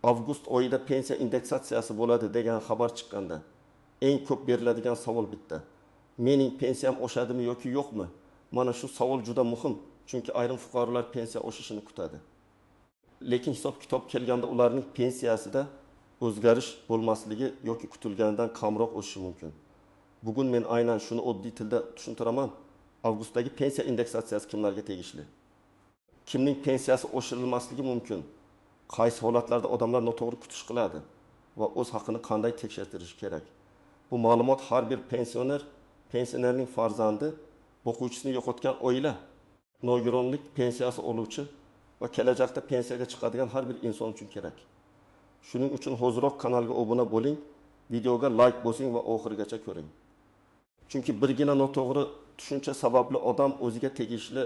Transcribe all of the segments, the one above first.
Avgust oyida pensiya indeksatsiyasi bo'ladi degan xabar chiqqanda eng ko'p beriladigan savol bitta: mening pensiyam oshadimi yoki yo'qmi? Mana shu savol juda muhim, chunki ayrim fuqarolar pensiya oshishini kutadi. Lekin hisob-kitob kelganda ularning pensiyasida o'zgarish bo'lmasligi yoki kutilganidan kamroq o'sishi mumkin. Bugun men aynan shuni oddiy tilda tushuntiraman: avgustdagi pensiya indeksatsiyasi kimlarga tegishli? Kimning pensiyasi oshirilmasligi mumkin? Qaysi holatlarda odamlar noto'g'ri kutish qiladi va o'z haqini qanday tekshirtirishi kerak? Bu ma'lumot har bir pensioner, pensionerning farzandi, boquvchisini yo'qotgan oila, nogironlik pensiyasi oluvchi va kelajakda pensiyaga chiqadigan har bir inson uchun kerak. Shuning uchun hoziroq kanalga obuna bo'ling, videoga like bosing va oxirigacha ko'ring. Chunki birgina noto'g'ri tushuncha sababli odam o'ziga tegishli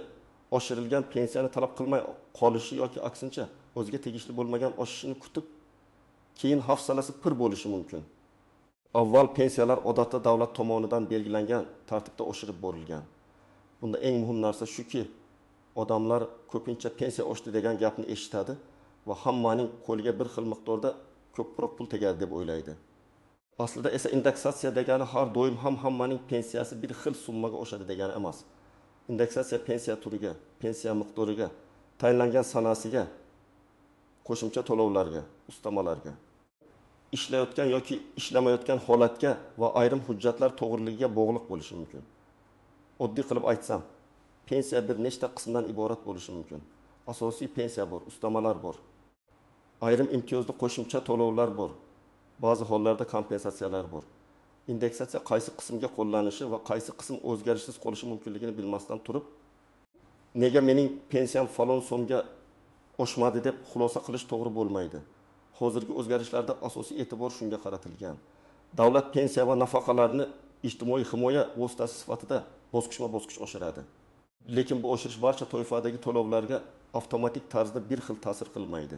oshirilgan pensiyani talab qilmay qolishi yoki aksincha o'ziga tegishli bo'lmagan oshishini kutib, keyin hafsalasi pir bo'lishi mumkin. Avval pensiyalar odatda davlat tomonidan belgilangan tartibda oshirib borilgan. Bunda eng muhim narsa shuki, odamlar ko'pincha pensiya oshdi degan gapni eshitadi va hammaning qo'liga bir xil miqdorda ko'proq pul tegadi deb o'ylaydi. Aslida esa indeksatsiya degani har doim ham hammaning pensiyasi bir xil summaga oshadi degani emas. Indeksatsiya pensiya turiga, pensiya miqdoriga, tayinlangan sanasiga, qo'shimcha to'lovlarga, ustamalarga, ishlayotgan yoki ishlamayotgan holatga va ayrim hujjatlar to'g'riligiga bog'liq bo'lishi mumkin. Oddiy qilib aytsam, pensiya bir nechta qismdan iborat bo'lishi mumkin. Asosiy pensiya bor, ustamalar bor, ayrim imtiyozli qo'shimcha to'lovlar bor, ba'zi hollarda kompensatsiyalar bor. Indeksatsiya qaysi qismga qo'llanishi va qaysi qism o'zgarishsiz qolishi mumkinligini bilmasdan turib, nega mening pensiyam falon so'mga oshmadi deb xulosa qilish to'g'ri bo'lmaydi. Hozirgi o'zgarishlarda asosiy e'tibor shunga qaratilgan. Davlat pensiya va nafaqalarni ijtimoiy himoya vositasi sifatida bosqichma-bosqich oshiradi. Lekin bu oshirish barcha toifadagi to'lovlarga avtomatik tarzda bir xil ta'sir qilmaydi.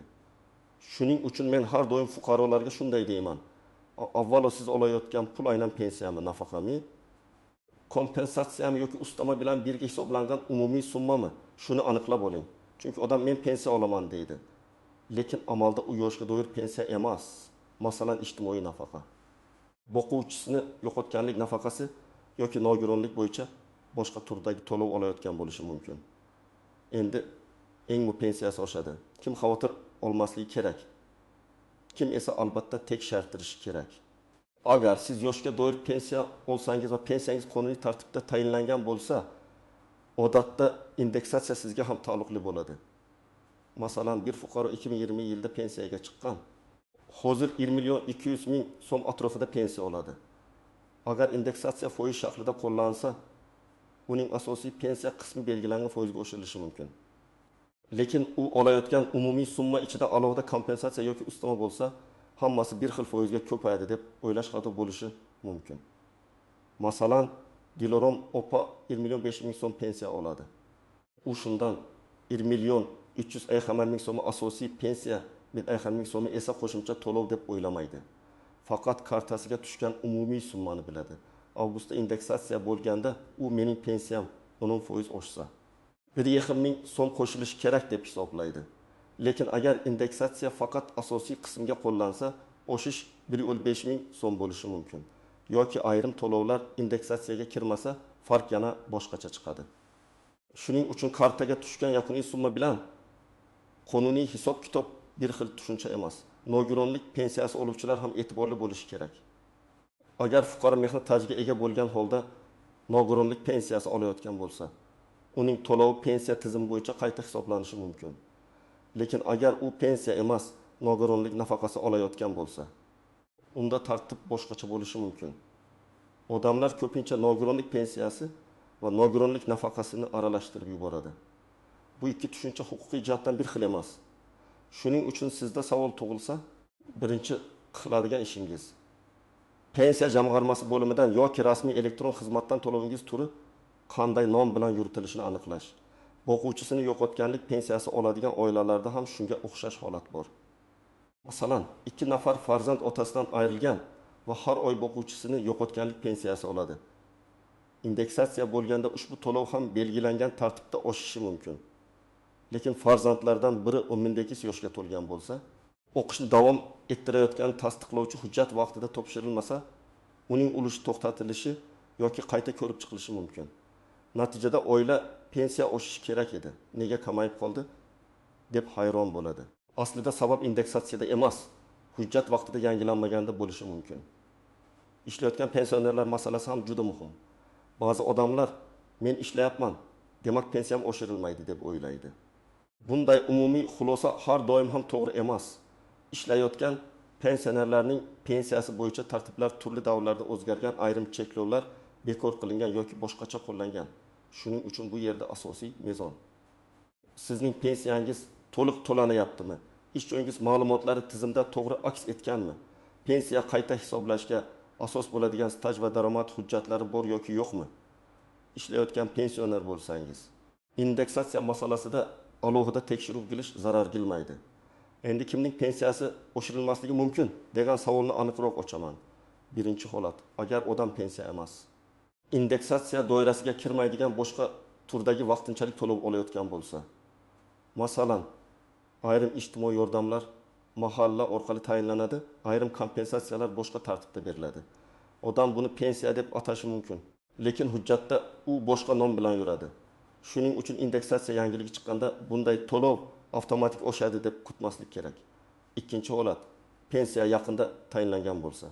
Shuning uchun men har doim fuqarolarga shunday deyman: avvalo siz olayotgan pul aynan pensiyami, nafaqami, kompensatsiyami yoki ustama bilan birga hisoblangan umumiy summami? Shuni aniqlab oling. Chunki odam men pensiya olaman deydi, lekin amalda u yoshga doir pensiya emas. Masalan, ijtimoiy nafaqa, boquvchisini yo'qotganlik nafaqasi yoki nogironlik bo'yicha boshqa turdagi to'lov olayotgan bo'lishi mumkin. Endi eng bu pensiyasi oshadi. Kim xavotir olmasligi kerak? Kim esa albatta tekshirtirishi kerak. Agar siz yoshga doir pensiya olsangiz va pensiyangiz qonuniy tartibda tayinlangan bo'lsa, odatda indeksatsiya sizga ham taalluqli bo'ladi. Masalan, bir fuqaro 2020 yilda pensiyaga chiqqan. Hozir 1 million 200 ming so'm atrofida pensiya oladi. Agar indeksatsiya foiz shaklida qo'llansa, uning asosiy pensiya qismi belgilangan foizga oshirilishi mumkin. Lekin u olayotgan umumiy summa ichida alohida kompensatsiya yoki ustama bo'lsa, hammasi bir xil foizga ko'payadi deb o'ylash xato bo'lishi mumkin. Masalan, Dilorom opa 1 million 5 ming so'm pensiya oladi. U shundan 1 million 350 ming so'mi asosiy pensiya, 150 ming so'mi esa qo'shimcha to'lov deb o'ylamaydi. Faqat kartasiga tushgan umumiy summani biladi. Avgustda indeksatsiya bo'lganda u mening pensiyam 10% oshsa, 1,5 ming so'm qo'shilishi kerak deb hisoblaydi. Lekin agar indeksatsiya faqat asosiy qismga qo'llansa, oshish 1,5 ming so'm bo'lishi mumkin. Yoki ayrim to'lovlar indeksatsiyaga kirmasa, farq yana boshqacha chiqadi. Shuning uchun kartaga tushgan yakuniy summa bilan qonuniy hisob-kitob bir xil tushuncha emas. Nogironlik pensiyasi oluvchilar ham e'tiborli bo'lishi kerak. Agar fuqaro mehnat stajiga ega bo'lgan holda nogironlik pensiyasi olayotgan bo'lsa, uning to'lovi pensiya tizimi bo'yicha qayta hisoblanishi mumkin. Lekin agar u pensiya emas, nogironlik nafaqasi olayotgan bo'lsa, unda tartib boshqacha bo'lishi mumkin. Odamlar ko'pincha nogironlik pensiyasi va nogironlik nafaqasini aralashtirib yuboradi. Bu ikki tushuncha huquqiy jihatdan bir xil emas. Shuning uchun sizda savol tug'ilsa, birinchi qiladigan ishingiz pensiya jamg'armasi bo'limidan yoki rasmiy elektron xizmatdan to'lovingiz turi qanday nom bilan yuritilishini aniqlash. Boquvchisini yo'qotganlik pensiyasi oladigan oilalarda ham shunga o'xshash holat bor. Masalan, 2 nafar farzand otasidan ayrilgan va har oy boquvchisini yo'qotganlik pensiyasi oladi. Indeksatsiya bo'lganda ushbu to'lov ham belgilangan tartibda oshishi mumkin. Lekin farzandlardan biri 18 yoshga to'lgan bo'lsa, O'qishni davom ettirayotganini tasdiqlovchi hujjat vaqtida topshirilmasa, uning ulushi to'xtatilishi yoki qayta ko'rib chiqilishi mumkin. Natijada oila pensiya oshishi kerak edi, nega kamayib qoldi deb hayron bo'ladi. Aslida sabab indeksatsiyada emas, hujjat vaqtida yangilanmaganida bo'lishi mumkin. Ishlayotgan pensionerlar masalasi ham juda muhim. Ba'zi odamlar men ishlayapman, demak pensiyam oshirilmaydi deb o'ylaydi. Bunday umumiy xulosa har doim ham to'g'ri emas. Ishlayotgan pensionerlarning pensiyasi bo'yicha tartiblar turli davrlarda o'zgargan, ayrim cheklovlar bekor qilingan yoki boshqacha qo'llangan. Shuning uchun bu yerda asosiy mezon. Sizning pensiyangiz to'liq to'lanyaptimi? Ish joyingiz ma'lumotlari tizimda to'g'ri aks etganmi? Pensiya qayta hisoblashga asos bo'ladigan staj va daromad hujjatlari bor yoki yo'qmi? Ishlayotgan pensioner bo'lsangiz, indeksatsiya masalasida alohida tekshiruv qilish zarar qilmaydi. Endi kimning pensiyasi oshirilmasligi mumkin degan savolni aniqroq ochaman. Birinchi holat, agar odam pensiya emas, indeksatsiya doirasiga kirmaydigan boshqa turdagi vaqtinchalik to'lov olayotgan bo'lsa, masalan, ayrim ijtimoiy yordamlar mahalla orqali tayinlanadi, ayrim kompensatsiyalar boshqa tartibda beriladi. Odam buni pensiya deb atashi mumkin, lekin hujjatda u boshqa nom bilan yuradi. Shuning uchun indeksatsiya yangiligi chiqqanda bunday to'lov avtomatik oshadi deb kutmaslik kerak. Ikkinchi holat, pensiya yaqinda tayinlangan bo'lsa.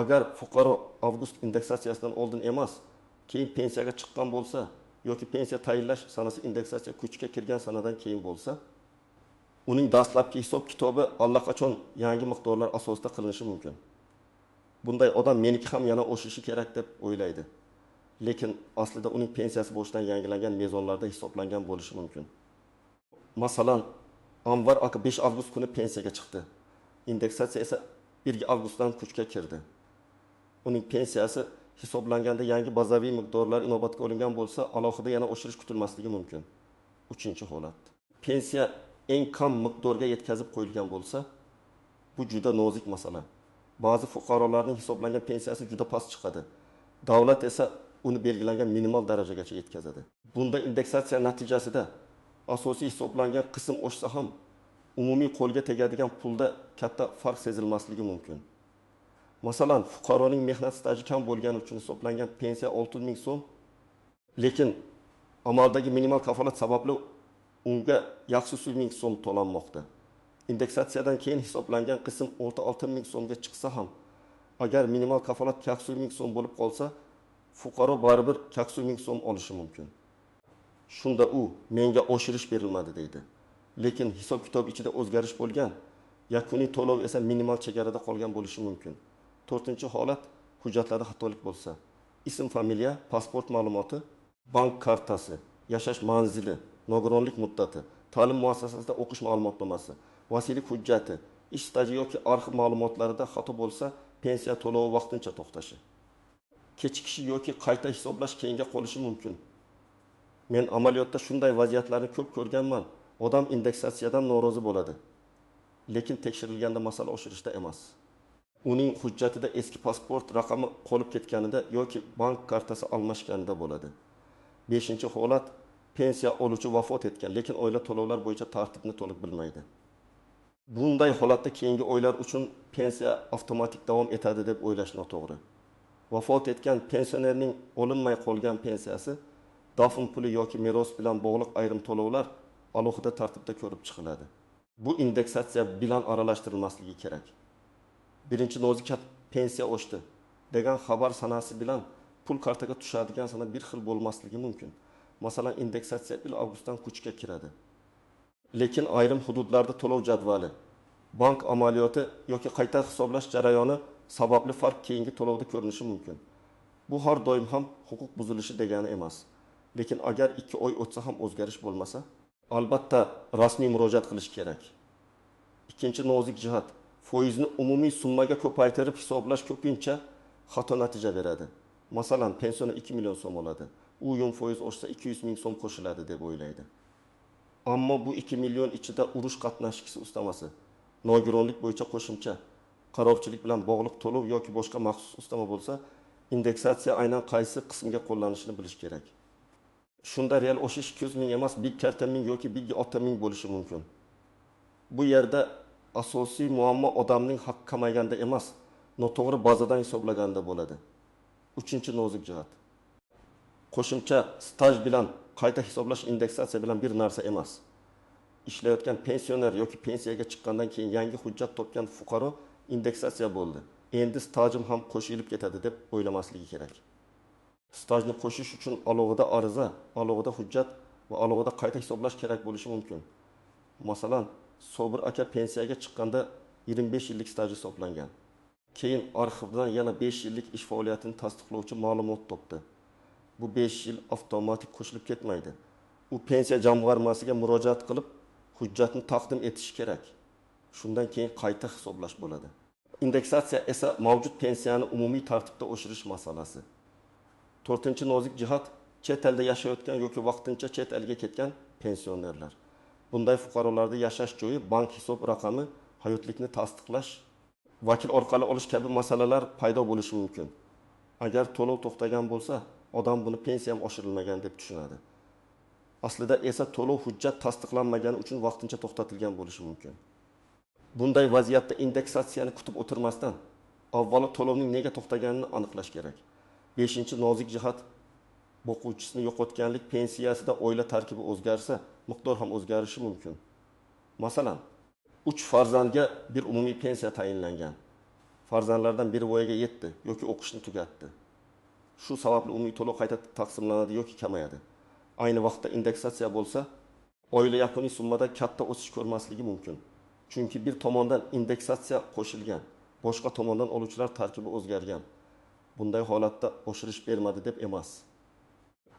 Agar fuqaro avgust indeksatsiyasidan oldin emas, keyin pensiyaga chiqqan bo'lsa yoki pensiya tayinlash sanasi indeksatsiya kuchga kirgan sanadan keyin bo'lsa, uning dastlabki hisob-kitobi allaqachon yangi miqdorlar asosida qilinishi mumkin. Bunday odam meniki ham yana oshishi kerak deb o'ylaydi. Lekin aslida uning pensiyasi boshidan yangilangan mezonlarda hisoblangan bo'lishi mumkin. Masalan, Anvar aka 5 avgust kuni pensiyaga chiqdi. Indeksatsiya esa 1 avgustdan kuchga kirdi. Uning pensiyasi hisoblanganda yangi bazaviy miqdorlar inobatga olingan bo'lsa, alohida yana oshirish kutilmasligi mumkin. Uchinchi holat. Pensiya eng kam miqdorga yetkazib qo'yilgan bo'lsa, bu juda nozik masala. Ba'zi fuqarolarning hisoblangan pensiyasi juda past chiqadi. Davlat esa uni belgilangan minimal darajagacha yetkazadi. Bunda indeksatsiya natijasida asosiy hisoblangan qism oshsa ham umumiy qo'lga tegadigan pulda katta farq sezilmasligi mumkin. Masalan, fuqaroning mehnat staji kam bo'lgani uchun hisoblangan pensiya 6000 so'm, lekin amaldagi minimal kafolat sababli unga yaxshisi 1000 so'm to'lanmoqda. Indeksatsiyadan keyin hisoblangan qism 6000 so'mga chiqsa ham, agar minimal kafolat 1000 so'm bo'lib qolsa, fuqaro baribir 1000 so'm olishi mumkin. Shunda u menga oshirish berilmadi deydi. Lekin hisob-kitob ichida o'zgarish bo'lgan, yakuniy to'lov esa minimal chegarada qolgan bo'lishi mumkin. To'rtinchi holat, hujjatlarda xatolik bo'lsa, ism, familiya, pasport ma'lumoti, bank kartasi, yashash manzili, nogironlik muddati, ta'lim muassasasida o'qish ma'lumotnomasi, vasiylik hujjati, ish staji yoki arxiv ma'lumotlarida xato bo'lsa, pensiya to'lovi vaqtincha to'xtashi. Kechikishi yoki qayta hisoblash keyinga qolishi mumkin. Men amaliyotda shunday vaziyatlarni ko'p ko'rganman. Odam indeksatsiyadan norozi bo'ladi. Lekin tekshirilganda masala oshirishda emas. Uning hujjatida eski pasport raqami qolib ketganida yoki bank kartasi almashganida bo'ladi. 5. Holat, pensiya oluvchi vafot etgan, lekin oila to'lovlar bo'yicha tartibni to'liq bilmaydi. Bunday holatda keyingi oylar uchun pensiya avtomatik davom etadi deb o'ylash noto'g'ri. Vafot etgan pensionerning olinmay qolgan pensiyasi, dafn puli yoki meros bilan bog'liq ayrim to'lovlar alohida tartibda ko'rib chiqiladi. Bu indeksatsiya bilan aralashtirilmasligi kerak. Birinchi nozik pensiya oshdi degan xabar sanasi bilan pul kartaga tushadigan sana bir xil bo'lmasligi mumkin. Masalan, indeksatsiya 1 avgustdan kuchga kiradi. Lekin ayrim hududlarda to'lov jadvali, bank amaliyoti yoki qayta hisoblash jarayoni sababli farq keyingi to'lovda ko'rinishi mumkin. Bu har doim ham huquq buzilishi degani emas. Lekin agar 2 oy o'tsa ham o'zgarish bo'lmasa, albatta rasmiy murojaat qilish kerak. Ikkinchi nozik jihat, foizni umumiy summaga ko'paytirib hisoblash ko'pincha xato natija beradi. Masalan, pensioner 2 million so'm oladi. U yil foiz oshsa 200 ming so'm qo'shiladi deb o'ylaydi. Ammo bu 2 million ichida urush qatnashchisi ustamasi, nogironlik bo'yicha qo'shimcha, qarovchilik bilan bog'liq to'lov yoki boshqa maxsus ustama bo'lsa, indeksatsiya aynan qaysi qismga qo'llanishini bilish kerak. Shunda real oshish 200 ming emas, 1,5 ming yoki 1,6 ming bo'lishi mumkin. Bu yerda Asosiy muammo odamning haqqi kamayganda emas, noto'g'ri bazadan hisoblaganda bo'ladi. Uchinchi nozik jihat. Qo'shimcha staj bilan qayta hisoblash indeksatsiya bilan bir narsa emas. Ishlayotgan pensioner yoki pensiyaga chiqqandan keyin yangi hujjat topgan fuqaro indeksatsiya bo'ldi, endi stajim ham qo'shilib ketadi deb o'ylamasligi kerak. Stajni qo'shish uchun alohida ariza, alohida hujjat va alohida qayta hisoblash kerak bo'lishi mumkin. Masalan, Sobir aka pensiyaga chiqqanda 25 yillik staj hisoblangan. Keyin arxivdan yana 5 yillik ish faoliyatini tasdiqlovchi ma'lumot topdi. Bu 5 yil avtomatik qo'shilib ketmaydi. U pensiya jamg'armasiga murojaat qilib, hujjatni taqdim etishi kerak. Shundan keyin qayta hisoblash bo'ladi. Indeksatsiya esa mavjud pensiyani umumiy tartibda oshirish masalasi. To'rtinchi nozik jihat chet elda yashayotgan yoki vaqtincha chet elga ketgan pensionerlar. Bunday fuqarolarda yashash joyi, bank hisob raqami, hayotlikni tasdiqlash, vakil orqali olish kabi masalalar paydo bo'lishi mumkin. Agar to'lov to'xtagan bo'lsa, odam buni pensiyam oshirilmagan deb tushunadi. Aslida esa to'lov hujjat tasdiqlanmagani uchun vaqtincha to'xtatilgan bo'lishi mumkin. Bunday vaziyatda indeksatsiyani kutib o'tirmasdan, avvalo to'lovning nega to'xtaganini aniqlash kerak. 5. Nozik jihat boquvchisini yo'qotganlik pensiyasida oila tarkibi o'zgarsa, miqdor ham o'zgarishi mumkin. Masalan, 3 farzandga bir umumiy pensiya tayinlangan. Farzandlardan biri voyaga yetdi yoki o'qishni tugatdi. Shu sababli umumiy to'lov qayta taqsimlanadi yoki kamayadi. Ayni vaqtda indeksatsiya bo'lsa, oila yakuniy summada katta o'sish ko'rmasligi mumkin. Chunki bir tomondan indeksatsiya qo'shilgan, boshqa tomondan oluvchilar tarkibi o'zgargan. Bunday holatda oshirish bermadi deb emas.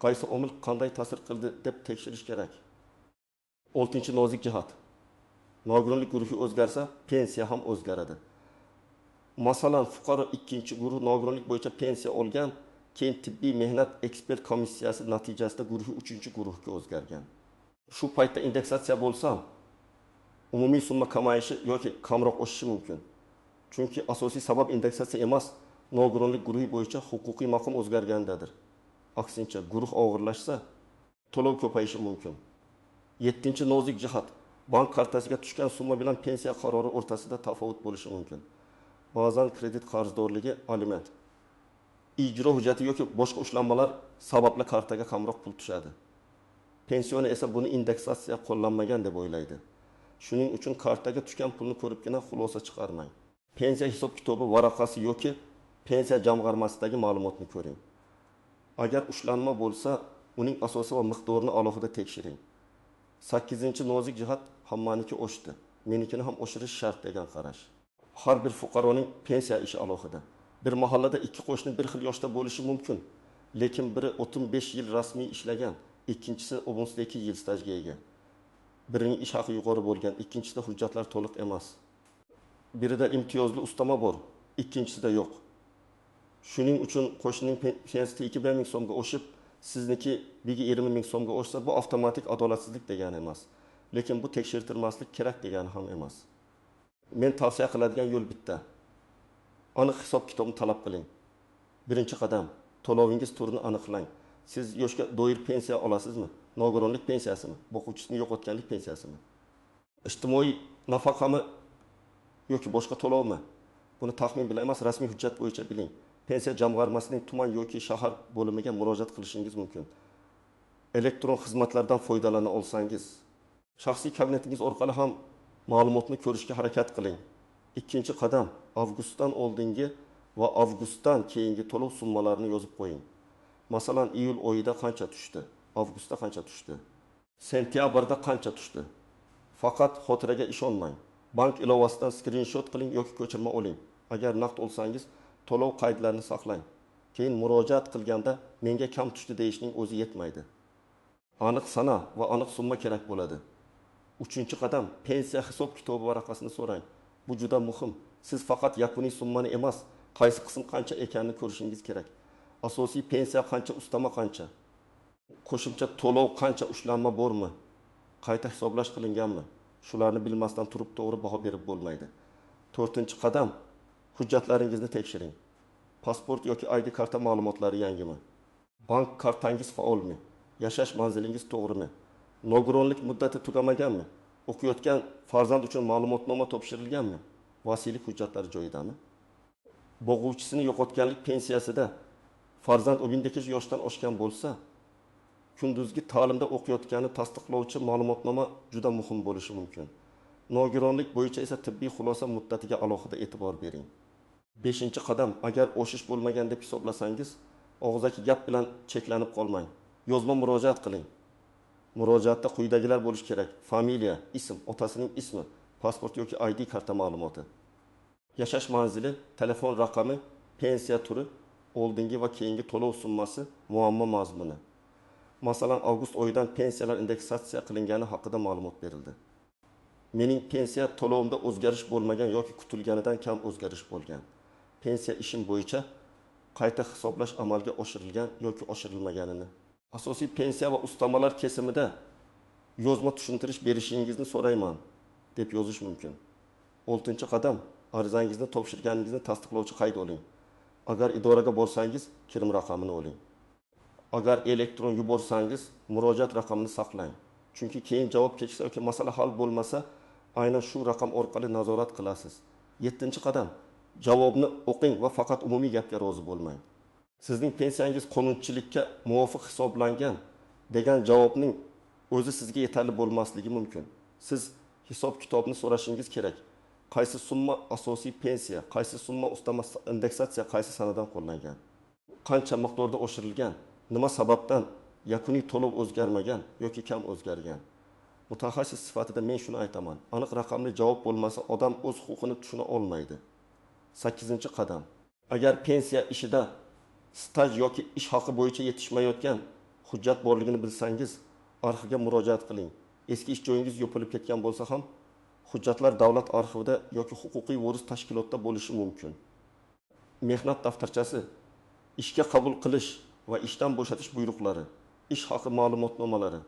Qaysi omil qanday ta'sir qildi deb tekshirish kerak. 6. Nozik jihat. Nogironlik guruhi o'zgarsa, pensiya ham o'zgaradi. Masalan, fuqaro 2-guruh nogironlik bo'yicha pensiya olgan, keyin tibbiy mehnat ekspert komissiyasi natijasida guruhi 3-guruhga o'zgargan. Shu paytda indeksatsiya bo'lsa, umumiy summa kamayishi yoki kamroq oshishi mumkin. Chunki asosiy sabab indeksatsiya emas, nogironlik guruhi bo'yicha huquqiy maqom o'zgargandadir. Aksincha, guruh og'irlashsa, to'lov ko'payishi mumkin. 7. Nozik jihat. Bank kartasiga tushgan summa bilan pensiya qarori o'rtasida tafovut bo'lishi mumkin. Ba'zan kredit qarzdorligi, aliment, ijro hujjati yoki boshqa ushlanmalar sababli kartaga kamroq pul tushadi. Pensioner esa buni indeksatsiya qo'llanmagan deb o'ylaydi. Shuning uchun kartaga tushgan pulni ko'ribgina xulosa chiqarmang. Pensiya hisob kitobi varaqasi yoki pensiya jamg'armasidagi ma'lumotni ko'ring. Agar ushlanma bo'lsa, uning asosi va miqdorini alohida tekshiring. 8. Nozik jihat hammaniki oshdi, menikini ham oshirish shart degan qarash. Har bir fuqaroning pensiya ishi alohida. Bir mahallada ikki qo'shni bir xil yoshda bo'lishi mumkin, lekin biri 35 yil rasmiy ishlagan, ikkinchisi 32 yil stajga ega. Birining ish haqi yuqori bo'lgan, ikkinchisida hujjatlar to'liq emas. Birida imtiyozli ustama bor, ikkinchisida yo'q. Shuning uchun qo'shnining pensiyasi 2,5 ming so'mga oshib, sizniki 20 ming so'mga oshsa, bu avtomatik adolatsizlik degani emas. Lekin bu tekshirtirmaslik kerak degani ham emas. Men tavsiya qiladigan yo'l bitta. Aniq hisob kitobni talab qiling. Birinchi qadam, to'lovingiz turini aniqlang. Siz yoshga doir pensiya olasizmi? Nogironlik pensiyasimi? Boquvchisini yo'qotganlik pensiyasimi? Ijtimoiy nafaqami yoki boshqa to'lovmi? Buni taxmin bilan emas, rasmiy hujjat bo'yicha biling. Pensiya jamg'armasining tuman yoki shahar bo'limiga murojaat qilishingiz mumkin. Elektron xizmatlardan foydalana olsangiz, shaxsiy kabinetingiz orqali ham ma'lumotni ko'rishga harakat qiling. Ikkinchi qadam, avgustdan oldingi va avgustdan keyingi to'lov summalarini yozib qo'ying. Masalan, iyul oyida qancha tushdi, avgustda qancha tushdi, sentyabrda qancha tushdi. Faqat xotiraga ishonmang. Bank ilovasidan skrinshot qiling yoki ko'chirma oling. Agar naqd olsangiz, to'lov qaydlarini saqlang. Keyin murojaat qilganda menga kam tushdi deyishning o'zi yetmaydi. Aniq sana va aniq summa kerak bo'ladi. Uchinchi qadam, pensiya hisob kitobi varaqasini so'rang. Bu juda muhim. Siz faqat yakuniy summani emas, qaysi qism qancha ekanini ko'rishingiz kerak. Asosiy pensiya qancha, ustama qancha, qo'shimcha to'lov qancha, ushlanma bormi, qayta hisoblash qilinganmi? Shularni bilmasdan turib to'g'ri baho berib bo'lmaydi. To'rtinchi qadam, hujjatlaringizni tekshiring. Pasport yoki ID karta ma'lumotlari yangimi? Bank kartangiz faolmi? Yashash manzilingiz to'g'rimi? Nogironlik muddati tugamaganmi? O'qiyotgan farzand uchun ma'lumotnoma topshirilganmi? Vasiylik hujjatlari joyidami? Bo'g'uvchisini yo'qotganlik pensiyasida farzand 18 yoshdan oshgan bo'lsa, kunduzgi ta'limda o'qiyotgani tasdiqlovchi ma'lumotnoma juda muhim bo'lishi mumkin. Nogironlik bo'yicha esa tibbiy xulosa muddatiga alohida e'tibor bering. Beshinchi qadam, agar oshish bo'lmagan deb hisoblasangiz, og'zaki gap bilan cheklanib qolmang. Yozma murojaat qiling. Murojaatda quyidagilar bo'lishi kerak: familiya, ism, otasining ismi, pasport yoki ID karta ma'lumoti, yashash manzili, telefon raqami, pensiya turi, oldingi va keyingi to'lov summasi, muammo mazmuni. Masalan, avgust oyidan pensiyalar indeksatsiya qilingani haqida ma'lumot berildi. Mening pensiya to'lovimda o'zgarish bo'lmagan yoki kutilganidan kam o'zgarish bo'lgan. Pensiya ishim bo'yicha qayta hisoblash amalga oshirilgan yoki oshirilmaganini. Asosiy pensiya va ustamalar kesimida yozma tushuntirish berishingizni so'rayman deb yozish mumkin. Oltinchi qadam, arizangizni topshirganingizni tasdiqlovchi qayd oling. Agar idoraga borsangiz, kirim raqamini oling. Agar elektron yuborsangiz, murojaat raqamini saqlang. Chunki keyin javob kechiksa yoki masala hal bo'lmasa, aynan shu raqam orqali nazorat qilasiz. Yettinchi qadam, javobni o'qing va faqat umumiy gapga rozi bo'lmang. Sizning pensiyangiz qonunchilikka muvofiq hisoblangan degan javobning o'zi sizga yetarli bo'lmasligi mumkin. Siz hisob-kitobni so'rashingiz kerak. Qaysi summa asosiy pensiya, qaysi summa ustama indeksatsiya qaysi sanadan qo'llangan? Qancha miqdorda oshirilgan? Nima sababdan yakuniy to'lov o'zgarmagan yoki kam o'zgargan? Mutaxassis sifatida men shuni aytaman. Aniq raqamli javob bo'lmasa, odam o'z huquqini tushuna olmaydi. 8-qadam. Agar pensiya ishida staj yoki ish haqi bo'yicha yetishmayotgan hujjat borligini bilsangiz, arxivga murojaat qiling. Eski ish joyingiz yopilib ketgan bo'lsa ham, hujjatlar davlat arxivida yoki huquqiy voris tashkilotda bo'lishi mumkin. Mehnat daftarchasi, ishga qabul qilish va ishdan bo'shatish buyruqlari, ish haqi ma'lumotnomalari,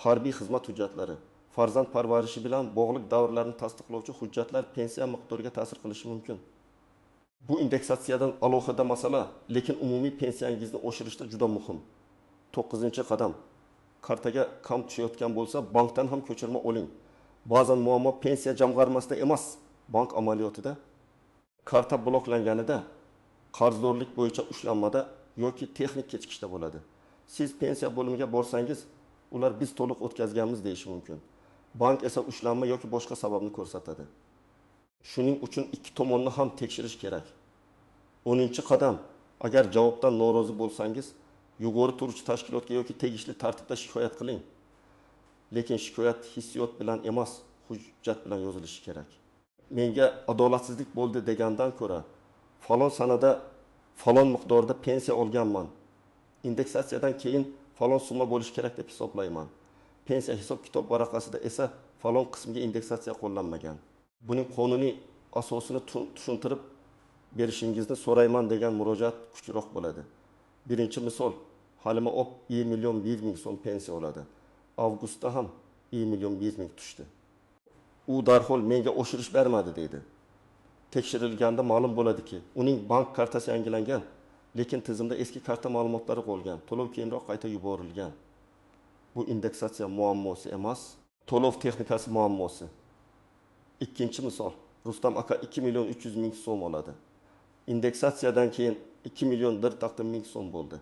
harbiy xizmat hujjatlari, farzand parvarishi bilan bog'liq davrlarni tasdiqlovchi hujjatlar pensiya miqdoriga ta'sir qilishi mumkin. Bu indeksatsiyadan alohida masala, lekin umumiy pensiyangizni oshirishda juda muhim. 9-qadam. Kartaga kam tushayotgan bo'lsa, bankdan ham ko'chirma oling. Ba'zan muammo pensiya jamg'armasida emas, bank amaliyotida. Karta bloklanganida, qarzdorlik bo'yicha ushlanmada yoki texnik kechikishda bo'ladi. Siz pensiya bo'limiga borsangiz, ular biz to'liq o'tkazganmiz deyishi mumkin. Bank esa ushlanma yoki boshqa sababni ko'rsatadi. Shuning uchun ikki tomonni ham tekshirish kerak. 10-qadam. Agar javobdan norozi bo'lsangiz, yuqori turuvchi tashkilotga yoki tegishli tartibda shikoyat qiling. Lekin shikoyat hissiyot bilan emas, hujjat bilan yozilishi kerak. Menga adolatsizlik bo'ldi degandan ko'ra, falon sanada falon miqdorda pensiya olganman. Indeksatsiyadan keyin falon summa bo'lishi kerak deb hisoblayman. Pensiya hisob-kitob varaqasida esa falon qismga indeksatsiya qo'llanmagan. Buning qonuniy asosini tushuntirib berishingizni so'rayman degan murojaat kuchliroq bo'ladi. Birinchi misol, Halima op 1 million 1 ming so'm pensiya oladi. Avgustda ham 1 million 1 ming tushdi. U darhol menga oshirish bermadi deydi. Tekshirilganda ma'lum bo'ladiki, uning bank kartasi yangilangan, lekin tizimda eski karta ma'lumotlari qolgan, to'lov keyinroq qayta yuborilgan. Bu indeksatsiya muammosi emas, to'lov texnikasi muammosi. Ikkinchi misol, Rustam aka 2 million 300 ming so'm oladi. Indeksatsiyadan keyin 2 million 1 ming so'm bo'ldi.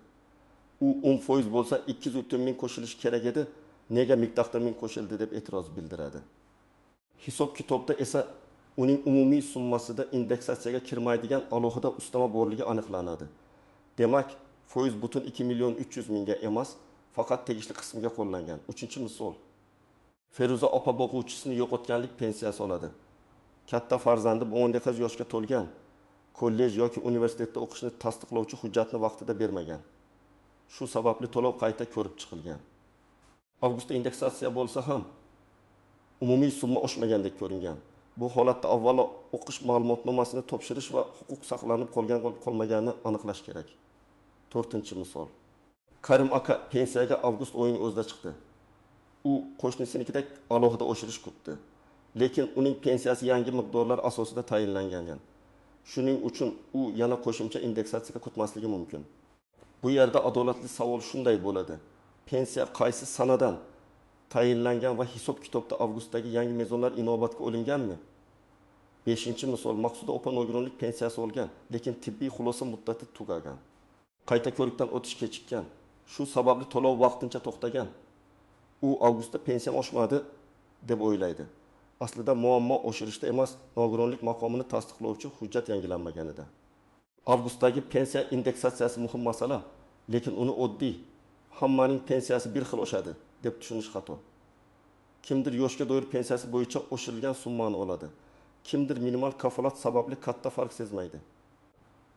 U 10% bo'lsa 230 ming qo'shilishi kerak edi, nega 1000 ming qo'shildi deb e'tiroz bildiradi. Hisob-kitobda esa uning umumiy summasida indeksatsiyaga kirmaydigan alohida ustama borligi aniqlanadi. Demak, foiz butun 2 million 300 mingga emas, faqat tegishli qismiga qo'llangan. 3-misol. Feruza opa boquvchisini yo'qotganlik pensiyasi oladi. Katta farzandi 18 yoshga to'lgan, kollej yoki universitetda o'qishni tasdiqlovchi hujjatni vaqtida bermagan. Shu sababli to'lov qayta ko'rib chiqilgan. Avgustda indeksatsiya bo'lsa ham umumiy summa oshmagandek ko'ringan. Bu holatda avvalo o'qish ma'lumotnomasini topshirish va huquq saqlanib qolgan qolmaganini aniqlash kerak. 4-misol. Karim aka pensiyaga avgust oyining o'zida chiqdi. U qo'shnisinikidek alohida oshirish kutdi. Lekin uning pensiyasi yangi miqdorlar asosida tayinlangan. Shuning uchun u yana qo'shimcha indeksatsiya kutmasligi mumkin. Bu yerda adolatli savol shunday bo'ladi. Pensiya qaysi sanadan, tayinlangan va hisob-kitobda avgustdagi yangi mezonlar inobatga olinganmi? Beshinchi misol: Maqsuda opa nogironlik pensiyasi olgan, lekin tibbiy xulosa muddati tugagan. Qayta ko'rikdan o'tish kechikkan. Shu sababli to'lov vaqtincha to'xtagan. U avgustda pensiyam oshmadi deb o'ylaydi. Aslida muammo oshirishda emas, nogironlik maqomini tasdiqlovchi hujjat yangilanmaganida. Avgustdagi pensiya indeksatsiyasi muhim masala, lekin uni oddiy "hammaning pensiyasi bir xil oshadi" deb tushunish xato. Kimdir yoshga doir pensiyasi bo'yicha oshirilgan summani oladi. Kimdir minimal kafolat sababli katta farq sezmaydi.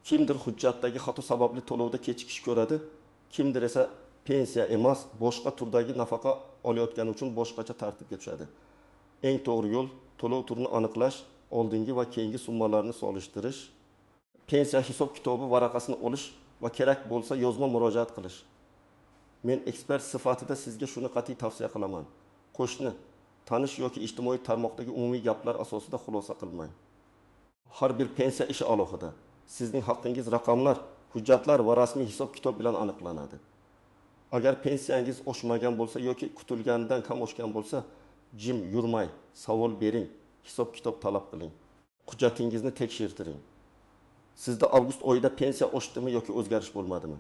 Kimdir hujjatdagi xato sababli to'lovda kechikish ko'radi, kimdir esa pensiya emas, boshqa turdagi nafaqa olayotgani uchun boshqacha tartibga tushadi. Eng to'g'ri yo'l: to'lov turini aniqlash, oldingi va keyingi summalarni solishtirish, pensiya hisob-kitobi varaqasini olish va kerak bo'lsa yozma murojaat qilish. Men ekspert sifatida sizga shuni qat'iy tavsiya qilaman: qo'shni, tanish yoki ijtimoiy tarmoqdagi umumiy gaplar asosida xulosa qilmang. Har bir pensiya ishi alohida. Sizning haqqingiz raqamlar, hujjatlar va rasmiy hisob-kitob bilan aniqlanadi. Agar pensiyangiz oshmagan bo'lsa yoki kutilganidan kam oshgan bo'lsa, jim yurmay, savol bering, hisob-kitob talab qiling. Hujjatingizni tekshirtiring. Sizda avgust oyida pensiya oshdimi yoki o'zgarish bo'lmadimi?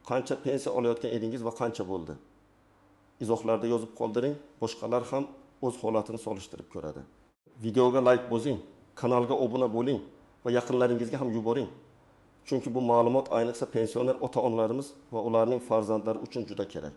Qancha pensiya olayotgan edingiz va qancha bo'ldi? Izohlarda yozib qoldiring, boshqalar ham o'z holatini solishtirib ko'radi. Videoga layk bosing, kanalga obuna bo'ling va yaqinlaringizga ham yuboring. Chunki bu ma'lumot ayniqsa pensioner ota-onalarimiz va ularning farzandlari uchun juda kerak.